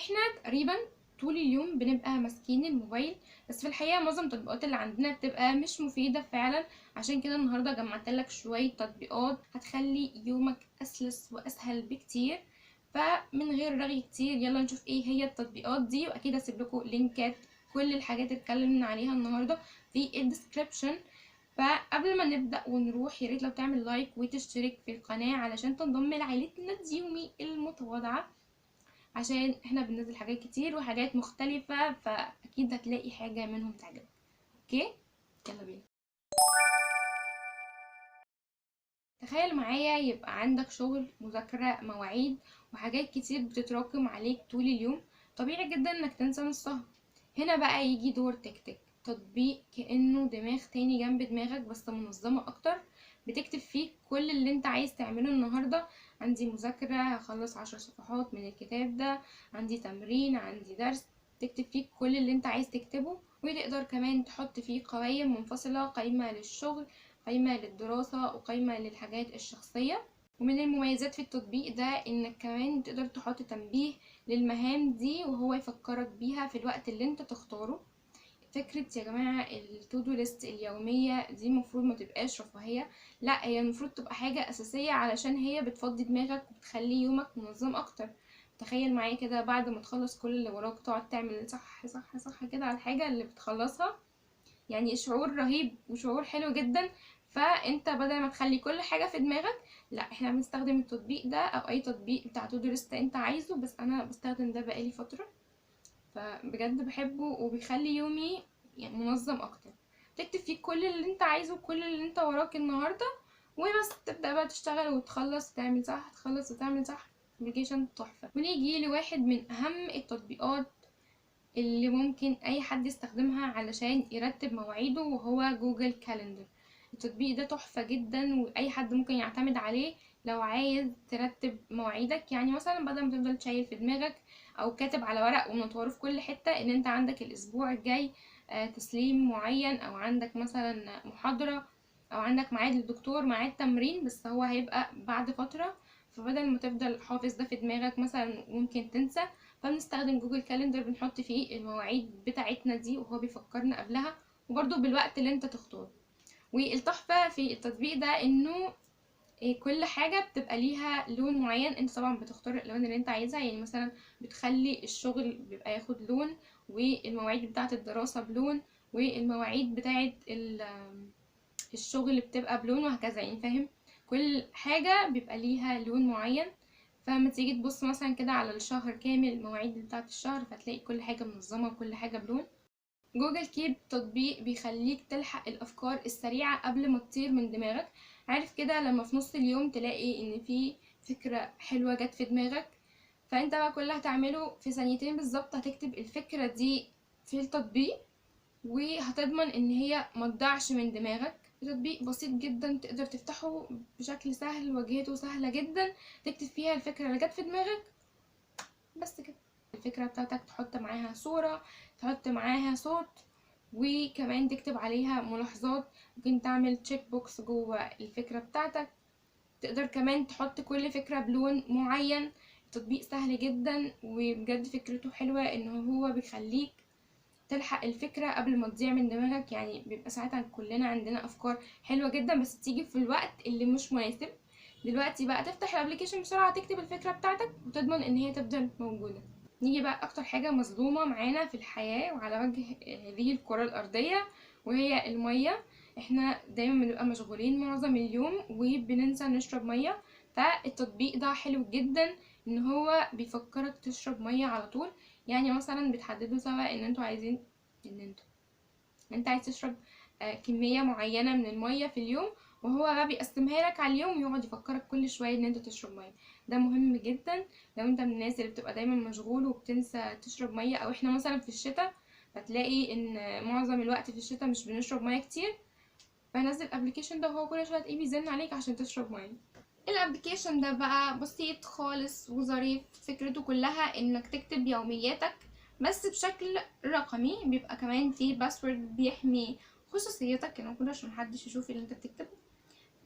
احنا تقريبا طول اليوم بنبقى ماسكين الموبايل، بس في الحقيقة معظم التطبيقات اللي عندنا بتبقى مش مفيدة فعلا. عشان كده النهاردة جمعت لك شوية تطبيقات هتخلي يومك أسلس وأسهل بكتير. فمن غير رغي كتير يلا نشوف ايه هي التطبيقات دي، واكيد هسيب لكم لينكات كل الحاجات اللي اتكلمنا عليها النهارده في ال description. فقبل ما نبدأ ونروح يا ريت لو تعمل like وتشترك في القناة علشان تنضم لعائلتنا ديومي المتواضعة، عشان احنا بننزل حاجات كتير وحاجات مختلفة، فأكيد هتلاقي حاجة منهم تعجبك. okay يلا بينا. تخيل معايا يبقى عندك شغل، مذاكرة، مواعيد، وحاجات كتير بتتراكم عليك طول اليوم. طبيعي جدا انك تنسى نصها. هنا بقى يجي دور تكتك، تطبيق كأنه دماغ تاني جنب دماغك بس منظمة اكتر، بتكتب فيه كل اللي انت عايز تعمله النهاردة. عندي مذاكرة هخلص 10 صفحات من الكتاب ده، عندي تمرين، عندي درس. تكتب فيه كل اللي انت عايز تكتبه، وتقدر كمان تحط فيه قوائم منفصلة، قائمة للشغل، قائمة للدراسة، وقائمة للحاجات الشخصية. ومن المميزات في التطبيق ده انك كمان تقدر تحط تنبيه للمهام دي وهو يفكرك بيها في الوقت اللي انت تختاره. فكرة يا جماعة ال to-do list اليومية دي المفروض ما تبقاش رفاهية، لا هي المفروض تبقى حاجة أساسية علشان هي بتفضي دماغك وبتخلي يومك منظم أكتر. تخيل معايا كده بعد ما تخلص كل اللي وراك تقعد تعمل صح صح صح كده على الحاجة اللي بتخلصها، يعني شعور رهيب وشعور حلو جدا. فانت بدل ما تخلي كل حاجة في دماغك، لا احنا بنستخدم التطبيق ده او اي تطبيق بتاع to-do list انت عايزه، بس انا بستخدم ده بقالي فترة فبجد بحبه وبيخلي يومي يعني منظم اكتر. تكتب فيه كل اللي انت عايزه وكل اللي انت وراك النهارده، وبس تبدا بقى تشتغل وتخلص تعمل صح، تخلص وتعمل صح. application تحفة. ونيجي لواحد من اهم التطبيقات اللي ممكن اي حد يستخدمها علشان يرتب مواعيده، وهو Google Calendar. التطبيق ده تحفة جدا واي حد ممكن يعتمد عليه لو عايز ترتب مواعيدك. يعني مثلا بدل ما تفضل شايل في دماغك او كاتب على ورق ومنطوره في كل حتة ان انت عندك الاسبوع الجاي تسليم معين، او عندك مثلا محاضرة، او عندك ميعاد للدكتور، ميعاد تمرين، بس هو هيبقى بعد فترة. فبدل ما تفضل حافظ ده في دماغك مثلا وممكن تنسى، فبنستخدم Google Calendar بنحط فيه المواعيد بتاعتنا دي وهو بيفكرنا قبلها، وبرده بالوقت اللي انت تختاره. والتحفة في التطبيق ده انه كل حاجة بتبقى ليها لون معين، انت طبعا بتختار الالوان اللي انت عايزها. يعني مثلا بتخلي الشغل بيبقى ياخد لون، والمواعيد بتاعة الدراسة بلون، والمواعيد بتاعة الشغل بتبقى بلون، وهكذا. يعني فاهم، كل حاجة بيبقى ليها لون معين. فما تيجي تبص مثلا كده على الشهر كامل، المواعيد بتاعة الشهر، فتلاقي كل حاجة منظمة وكل حاجة بلون. Google Keep تطبيق بيخليك تلحق الأفكار السريعة قبل ما تطير من دماغك. عارف كده لما في نص اليوم تلاقي إن في فكرة حلوة جت في دماغك، فأنت بقى كل اللي هتعمله في ثانيتين بالظبط هتكتب الفكرة دي في التطبيق، وهتضمن إن هي ما تضيعش من دماغك. تطبيق بسيط جدا تقدر تفتحه بشكل سهل، واجهته سهلة جدا، تكتب فيها الفكرة اللي جت في دماغك بس كده. الفكرة بتاعتك تحط معاها صورة، تحط معاها صوت، وكمان تكتب عليها ملاحظات. ممكن تعمل check box جوه الفكرة بتاعتك. تقدر كمان تحط كل فكرة بلون معين. التطبيق سهل جدا وبجد فكرته حلوة، ان هو بيخليك تلحق الفكرة قبل ما تضيع من دماغك. يعني بيبقى ساعتها كلنا عندنا افكار حلوة جدا بس تيجي في الوقت اللي مش مناسب. دلوقتي بقى تفتح ال application بسرعة، تكتب الفكرة بتاعتك وتضمن ان هي تفضل موجودة. نيجي بقى اكتر حاجة مظلومة معانا في الحياة وعلى وجه هذه الكرة الارضية، وهي المية. احنا دايما بنبقى مشغولين معظم اليوم وبننسى نشرب مية، فالتطبيق ده حلو جدا ان هو بيفكرك تشرب مية على طول. يعني مثلا بتحددوا سوا ان انتوا عايزين ان انت عايز تشرب كمية معينة من المية في اليوم، وهو بقى بيقسمها لك على اليوم ويقعد يفكرك كل شوية ان انت تشرب مية. ده مهم جدا لو انت من الناس اللي بتبقى دايما مشغول وبتنسى تشرب مية، او احنا مثلا في الشتاء فتلاقي ان معظم الوقت في الشتاء مش بنشرب مية كتير، فنزل ال application ده وهو كل شوية تلاقيه بيزن عليك عشان تشرب مية. ال application ده بقى بسيط خالص وظريف، فكرته كلها انك تكتب يومياتك بس بشكل رقمي. بيبقى كمان فيه password بيحمي خصوصيتك، المفروض عشان محدش يشوف اللي انت بتكتبه.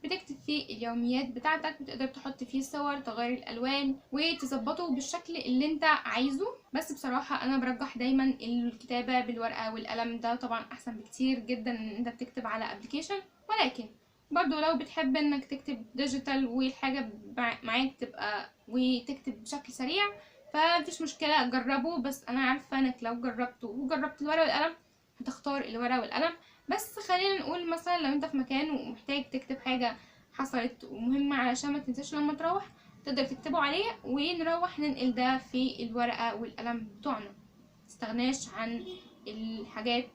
بتكتب فيه اليوميات بتاعتك، بتقدر تحط فيه صور، تغير الالوان، وتظبطه بالشكل اللي انت عايزه. بس بصراحة انا برجح دايما الكتابة بالورقة والقلم، ده طبعا احسن بكتير جدا ان انت بتكتب على application. ولكن برضو لو بتحب انك تكتب digital والحاجة معاك تبقى وتكتب بشكل سريع فمفيش مشكلة، جربه. بس انا عارفة انك لو جربته وجربت الورقة والقلم هتختار الورقة والقلم. بس خلينا نقول مثلا لو انت في مكان ومحتاج تكتب حاجة حصلت ومهمة علشان ما تنساش لما تروح، تقدر تكتبه عليه ونروح ننقل ده في الورقة والقلم بتوعنا. متستغناش عن الحاجات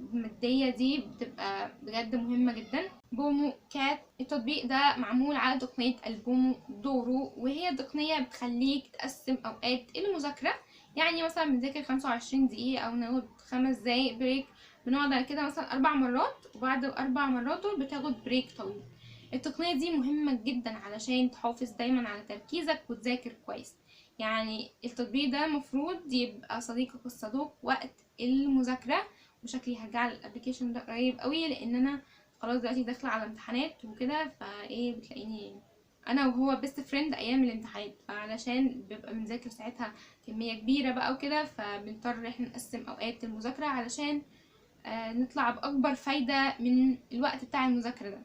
المادية دي، بتبقى بجد مهمة جدا. بومو كات، التطبيق ده معمول على تقنية البومو دورو، وهي تقنية بتخليك تقسم أوقات المذاكرة. يعني مثلا بنذاكر 25 دقيقة أو ناخد 5 دقايق break، بنقعد على كده مثلا 4 مرات، وبعد 4 مرات دول بتاخد break طويل. التقنية دي مهمة جدا علشان تحافظ دايما على تركيزك وتذاكر كويس. يعني التطبيق ده مفروض يبقى صديقك الصدوق وقت المذاكرة. وشكلي هرجع لل application ده قريب قوي، لان انا خلاص دلوقتي داخله على امتحانات وكده، فايه بتلاقيني انا وهو best friend ايام الامتحانات، فعلشان بيبقى بنذاكر ساعتها كمية كبيرة بقى وكده، فبنضطر احنا نقسم اوقات المذاكرة علشان نطلع باكبر فايده من الوقت بتاع المذاكرة ده.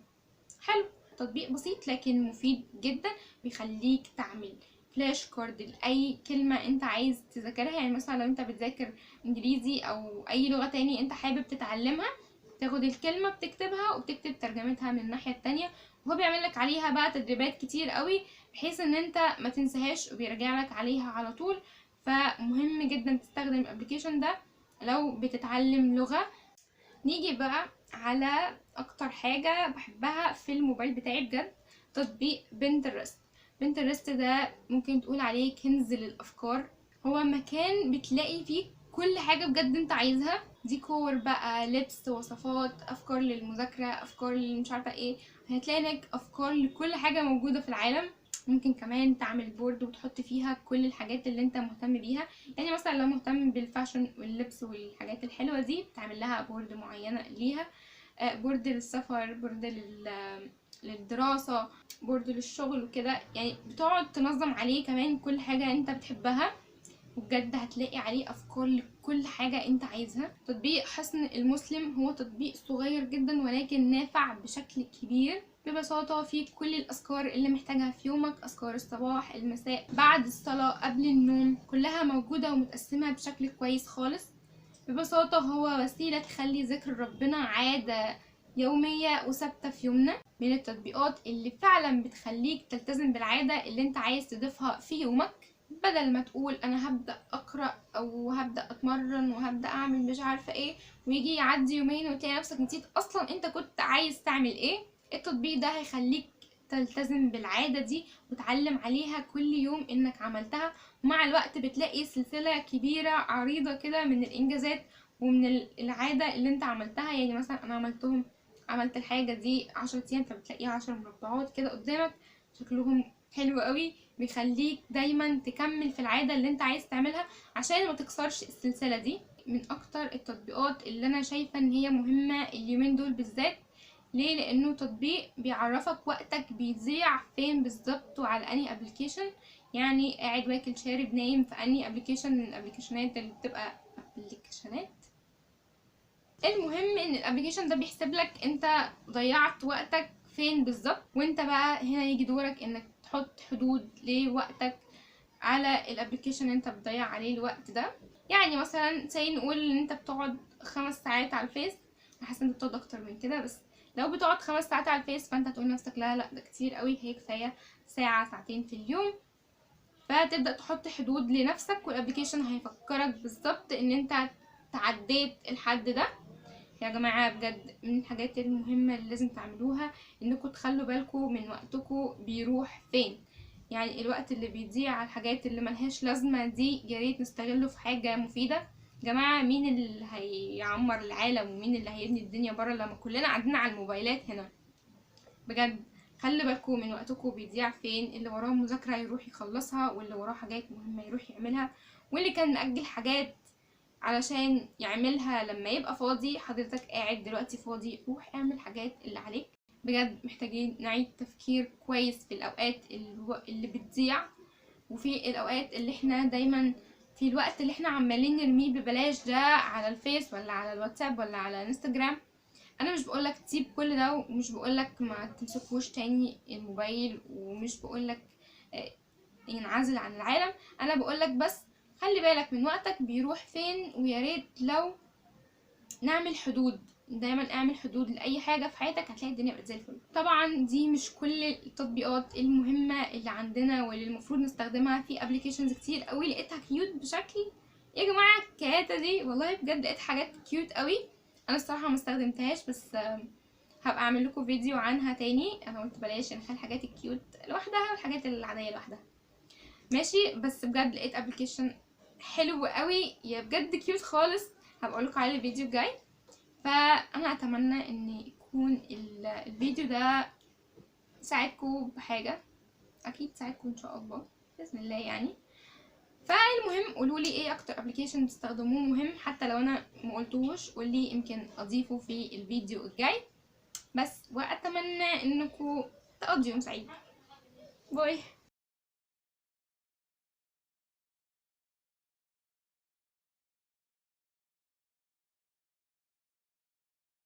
حلو، تطبيق بسيط لكن مفيد جدا، بيخليك تعمل flash card لأي كلمة انت عايز تذاكرها. يعني مثلا لو انت بتذاكر انجليزي او اي لغة تاني انت حابب تتعلمها، تاخد الكلمة بتكتبها وبتكتب ترجمتها من الناحية التانية، وهو بيعمل لك عليها بقى تدريبات كتير قوي بحيث ان انت ما تنساهاش وبيرجع لك عليها على طول. فمهم جدا تستخدم ال application ده لو بتتعلم لغة. نيجي بقى على اكتر حاجة بحبها في الموبايل بتاعي بجد، تطبيق بنترست. بنترست ده ممكن تقول عليه كنز للأفكار. هو مكان بتلاقي فيه كل حاجة بجد انت عايزها، ديكور بقى، لبس، وصفات، أفكار للمذاكرة، أفكار مش عارفة ايه، هتلاقي هناك أفكار لكل حاجة موجودة في العالم. ممكن كمان تعمل board وتحط فيها كل الحاجات اللي انت مهتم بيها. يعني مثلا لو مهتم بال fashion واللبس والحاجات الحلوة دي بتعمل لها board معينة ليها، board للسفر، board للدراسة، board للشغل وكده. يعني بتقعد تنظم عليه كمان كل حاجة انت بتحبها، وبجد هتلاقي عليه افكار لكل حاجة انت عايزها. تطبيق حصن المسلم هو تطبيق صغير جدا ولكن نافع بشكل كبير. ببساطة فيه كل الأذكار اللي محتاجها في يومك، أذكار الصباح، المساء، بعد الصلاة، قبل النوم، كلها موجودة ومتقسمة بشكل كويس خالص. ببساطة هو وسيلة تخلي ذكر ربنا عادة يومية وثابتة في يومنا. من التطبيقات اللي فعلا بتخليك تلتزم بالعادة اللي انت عايز تضيفها في يومك، بدل ما تقول انا هبدأ اقرأ او هبدأ اتمرن وهبدأ اعمل مش عارفة ايه، ويجي يعدي يومين وتلاقي نفسك نسيت اصلا انت كنت عايز تعمل ايه. التطبيق ده هيخليك تلتزم بالعادة دي وتعلم عليها كل يوم انك عملتها، ومع الوقت بتلاقي سلسلة كبيرة عريضة كده من الانجازات ومن العادة اللي انت عملتها. يعني مثلا انا عملت الحاجة دي 10 ايام، فبتلاقيها 10 مربعات كده قدامك شكلهم حلو قوي، بيخليك دايما تكمل في العادة اللي انت عايز تعملها عشان ما تكسرش السلسلة دي. من اكتر التطبيقات اللي انا شايفة ان هي مهمة اليومين دول بالذات، ليه؟ لانه تطبيق بيعرفك وقتك بيضيع فين بالظبط وعلى انهي application. يعني قاعد واكل شارب نايم في انهي application من ال application ات اللي بتبقى application ات. المهم ان ال application ده بيحسب لك انت ضيعت وقتك فين بالظبط، وانت بقى هنا يجي دورك انك تحط حدود لوقتك على ال application اللي انت بتضيع عليه الوقت ده. يعني مثلا زي نقول ان انت بتقعد 5 ساعات على الفيس، انا حاسه ان انت بتقعد اكتر من كده، بس لو بتقعد 5 ساعات على الفيس فانت هتقول لنفسك لا لا ده كتير قوي، هي كفاية ساعة ساعتين في اليوم. فتبدا تحط حدود لنفسك، وال application هيفكرك بالظبط ان انت تعديت الحد ده. يا جماعة بجد من الحاجات المهمة اللي لازم تعملوها انكم تخلوا بالكم من وقتكم بيروح فين. يعني الوقت اللي بيضيع على الحاجات اللي ملهاش لازمه دي يا ريت نستغله في حاجة مفيدة. جماعة مين اللي هيعمر العالم ومين اللي هيبني الدنيا بره لما كلنا قاعدين على الموبايلات هنا؟ بجد خلي بالكم من وقتكم بيضيع فين. اللي وراه مذاكرة يروح يخلصها، واللي وراه حاجات مهمة يروح يعملها، واللي كان مأجل حاجات علشان يعملها لما يبقى فاضي، حضرتك قاعد دلوقتي فاضي روح اعمل حاجات اللي عليك. بجد محتاجين نعيد تفكير كويس في الاوقات اللي بتضيع، وفي الاوقات اللي احنا دايما في الوقت اللي احنا عمالين نرميه ببلاش ده على الفيس ولا على الواتساب ولا على الانستجرام. انا مش بقولك تسيب كل ده، ومش بقولك ما تمسكوش تاني الموبايل، ومش بقولك ينعزل عن العالم. انا بقولك بس خلي بالك من وقتك بيروح فين، ويا ريت لو نعمل حدود. دايما اعمل حدود لاي حاجة في حياتك، هتلاقي الدنيا بقت زي الفل. طبعا دي مش كل التطبيقات المهمة اللي عندنا واللي المفروض نستخدمها، في applications كتير قوي لقيتها cute بشكل يا جماعة الكياته دي، والله بجد لقيت حاجات cute قوي. انا الصراحة ما استخدمتهاش، بس هبقى اعمل لكم فيديو عنها تاني. انا قلت بلاش نخلي الحاجات ال cute لوحدها والحاجات العادية لوحدها، ماشي. بس بجد لقيت application حلو قوي يا بجد cute خالص، هبقى اقول لكم عليه الفيديو الجاي. فانا اتمنى ان يكون الفيديو ده ساعدكم بحاجة، اكيد ساعدكم ان شاء الله باذن الله يعني. فالمهم قولوا لي ايه اكتر application بتستخدموه مهم، حتى لو انا ما قلتوش قولي يمكن اضيفه في الفيديو الجاي. بس واتمنى انكم تقضوا يوم سعيد. bye.